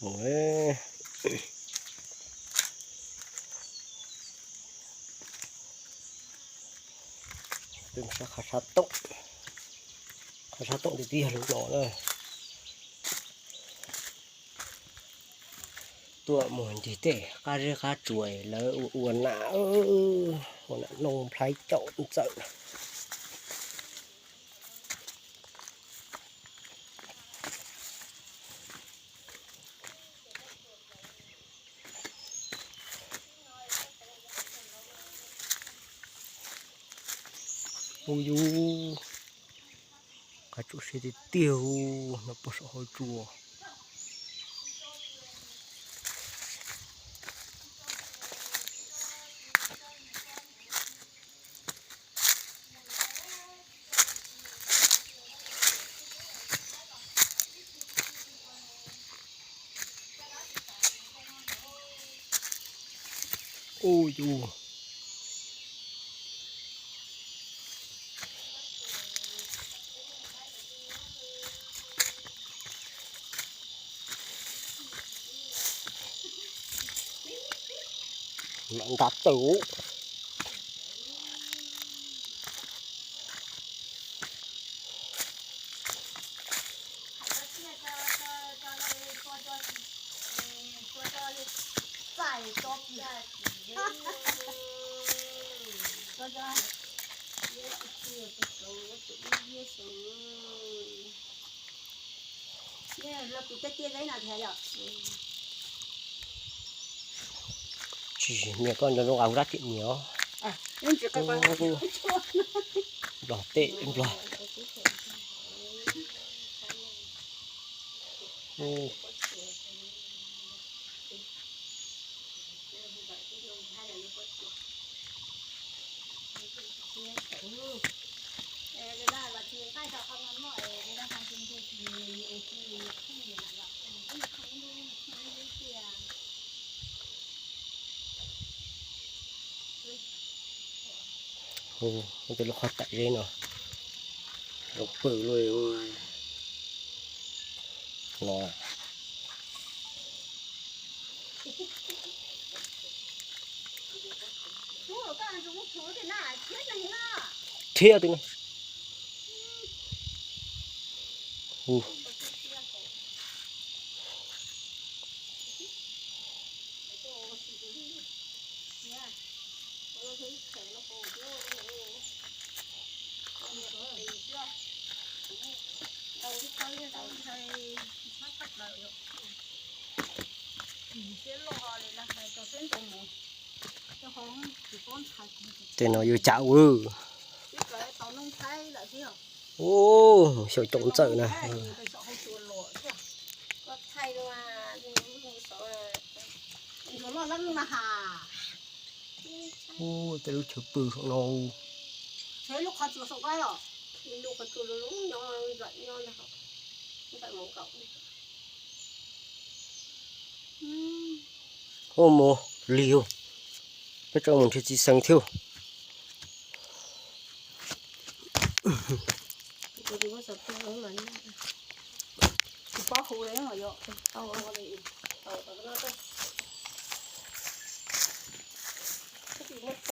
Mus, qhov sab tooj, qhov sab tooj tiag tiag li no na. Tuaj mus ncig tej qab zeb qab tsuas lawv ua ua nam, ua nam noog nplhaib caum ntxawm. Hu yus, qab tsuas siab tiag tiag hu, no puag saum hauv tsua. Ub yus, nqa tawm. Tsis niam koj nrog nqa hu rab riam niam os. Nplog tej nplog. Hu, tej lub qhov taim zeb no zoo pw luaj no. Thiab twb no. Tej no yuav cas ua. Ub, xyaum caum ntxawm na. Ub, tej lub chaw pw saum no. Ub, mus lig, peb tso mus nrhiav txiv xeev thiab.